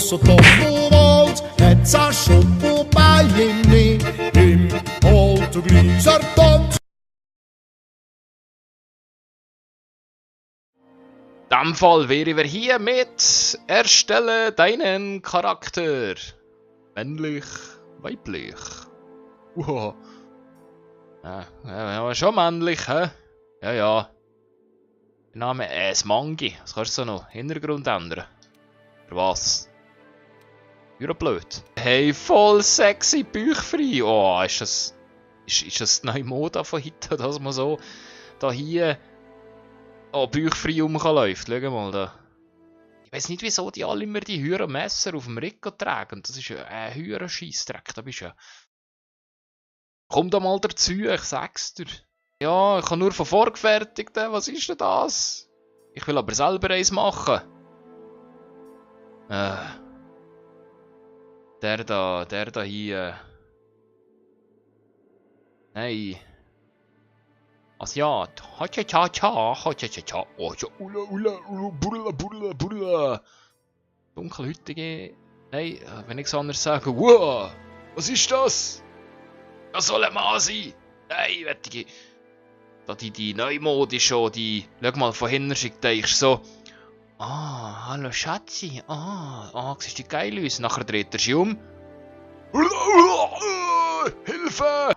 så tommeralt, et sasjo på beini, im alt og gliser tomt. In diesem Fall wären wir hier mit Erstelle deinen Charakter. Männlich, weiblich. Wow. Ja, schon männlich, hä? Ja, ja. Der Name Smangi. Was kannst du so noch? Hintergrund ändern? Oder was? Wieder blöd. Hey, voll sexy, bauchfrei. Oh, ist das die neue Mode von heute, dass man so da hier bauchfrei rumläuft? Schau mal da. Ich weiß nicht, wieso die alle immer die höheren Messer auf dem Rücken tragen. Das ist ja ein höherer Scheissdreck. Da bist du ja. Komm da mal dazu, ich sag's dir. Ja, ich kann nur von Vorgefertigten. Was ist denn das? Ich will aber selber eins machen. Der da hier. Nein. Asiat. Ha-cha-cha-cha. Oh, ja, bulla. Dunkelhütige. Nein, wenn ich es anders sage. Wow, was ist das? Das soll ein Mann sein. Nein, wettige. Da die neumodische, die. Schau mal, von hinten schickt ich so. Ah, hallo Schatzi. Siehst du geil aus? Nachher dreht er sich um. Hilfe!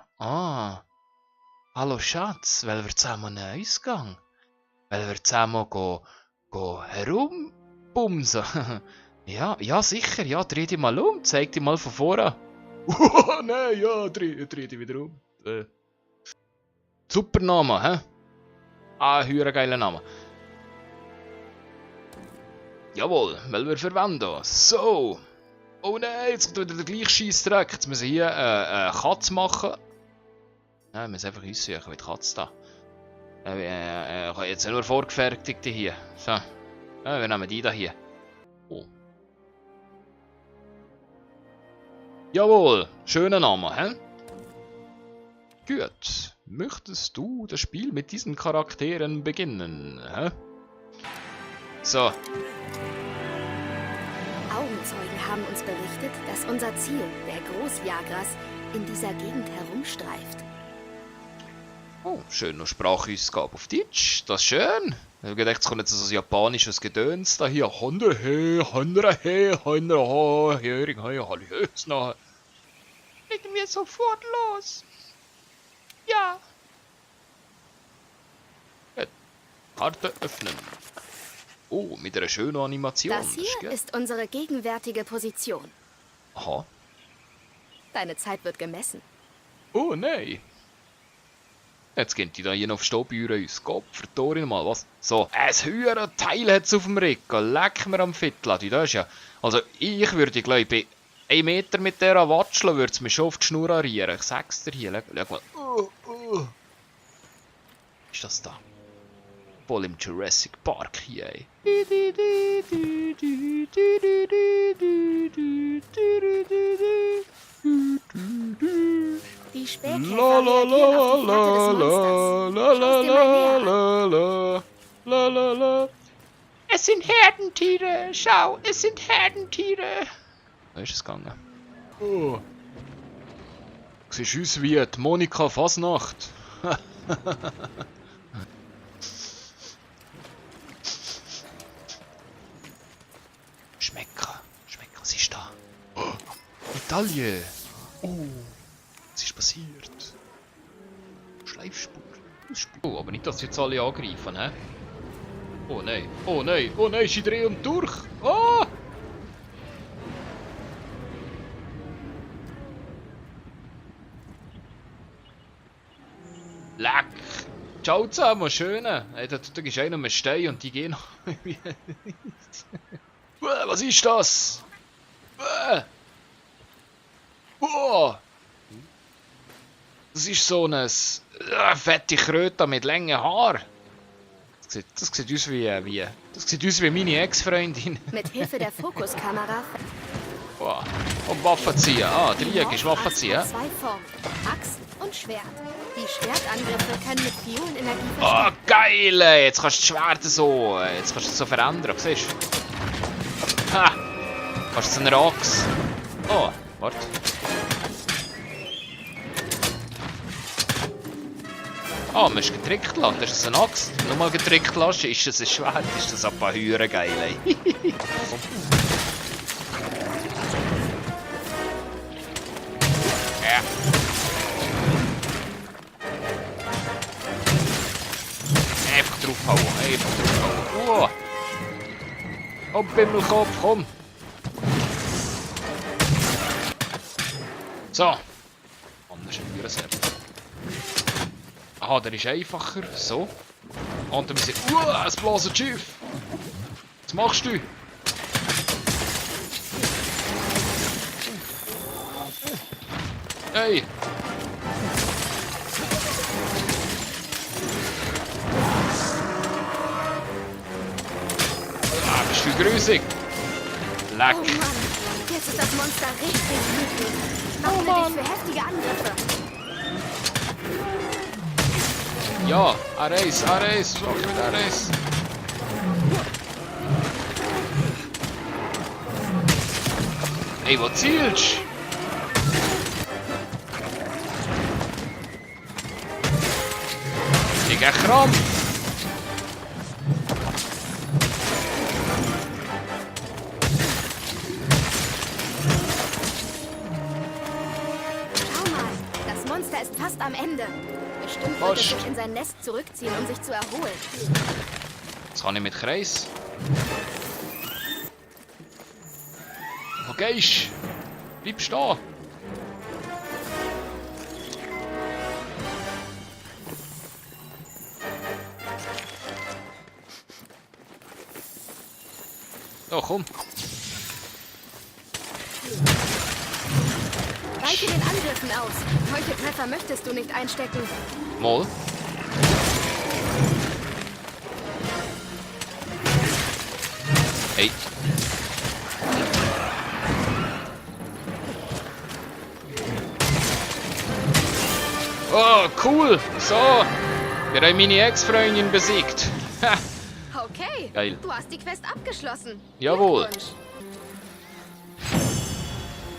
Hallo Schatz, wollen wir zusammen einen Ausgang? Wollen wir zusammen go herumbumsen? ja, sicher, ja, dreh dich mal um, zeig dich mal von vorne. Nein, ja, dreh dich wieder um. Super Name, hä? Ein geiler Name. Jawohl, wollen wir verwenden. So. Oh nein, jetzt kommt wieder der gleiche Scheissdreck. Jetzt müssen wir hier eine Katze machen. Nein, wir müssen einfach aussuchen, wie die Katze da. Jetzt nur vorgefertigte hier. So. Wir nehmen die da hier. Oh. Jawohl, schöner Name, hä? Gut. Möchtest du das Spiel mit diesen Charakteren beginnen, hä? So. Augenzeugen haben uns berichtet, dass unser Ziel, der Großjagras, in dieser Gegend herumstreift. Oh, schön noch Sprachausgabe auf Deutsch. Das ist schön. Ich habe gedacht, es kommt jetzt so ein japanisches Gedöns da hier. Hörung, legen wir sofort los. Ja. Karte öffnen. Oh, mit einer schönen Animation. Das hier ist unsere gegenwärtige Position. Aha. Deine Zeit wird gemessen. Oh, nein. Jetzt gehen die da hier noch Stobüren uns. Gott, verdorren mal, was? So, ein höheres Teil hat es auf dem Rücken. Leck mir am Viertel. Das ist ja... Also, ich würde, glaube ich, bei 1 Meter mit dieser Watschel würde es mir schon auf die Schnur arrieren. Ich sag's dir hier. Schau mal. Was ist das da? Voll im Jurassic Park hier, ey. Die Spähkäfer reagieren auf die Härte des Monsters. Es sind Herdentiere, schau, es sind Herdentiere. Da ist es gegangen. Oh. Du siehst aus wie die Monika Fasnacht. Schmecker, was ist da? Oh, Medaille. Oh, was ist passiert? Schleifspur. Oh, aber nicht, dass sie jetzt alle angreifen, hä? Oh nein, sie drehen durch. Oh! Leck! Ciao zusammen, schöne! Hey, da ist einer mit Stein und die gehen noch. Was ist das? Oh! Das ist so eine fette Kröte mit langen Haaren. Das sieht aus wie meine Ex-Freundin. Mit Hilfe der Fokuskamera. Wow. Und Waffen ziehen. Ah, Dreieck ist Waffen ziehen. Zwei Formen: Axt und Schwert. Die Schwertangriffe können mit Bionenergie Oh, verstärkt. geil! Jetzt kannst du die Schwerter so. Jetzt kannst du es so verändern. Siehst du? Ha! Kannst du zu einer Axt? Oh, warte. Ah, man ist getrickt lassen. Das ist eine Axt. Nochmal getrickt lassen, ist das ein Schwert. Ist das ein paar Hüren geil, ey. Ja. Einfach draufhauen, einfach draufhauen. Oh, Bimmelkopf, komm. So. Anders ein Hürenserver. Aha, der ist einfacher. So. Und dann müssen wir... es blasen Schiff. Was machst du? Hey! Ah, bist du grusig? Leck! Oh Mann, jetzt ist das Monster richtig wütend. Wappne dich für heftige Angriffe. Ja, Ares, Ares, schlag mit Ares. Ey, wo zielst du? Ich geh Krampf. Schau mal, das Monster ist fast am Ende. Bestimmt wird es sich in sein Nest zurückziehen, um sich zu erholen. Jetzt kann ich mit Kreis. Wo gehst du? Bleib stehen. So, komm. Weiche den Angriffen aus. Solche Treffer möchtest du nicht einstecken. Mal. Hey. Oh, cool. So. Wir haben meine Ex-Freundin besiegt. Ha. Okay, Geil. du hast die Quest abgeschlossen. Jawohl. Glückwunsch.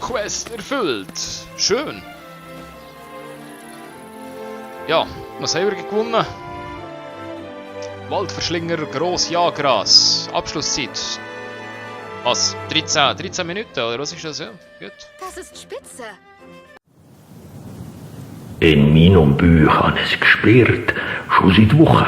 Quest erfüllt. Schön. Ja, was haben wir gewonnen? Waldverschlinger Grossjagras. Abschlusszeit. Was? 13 Minuten, oder was ist das? Ja, gut. Das ist spitze. In meinem Buch habe ich es gespürt, schon seit Wochen.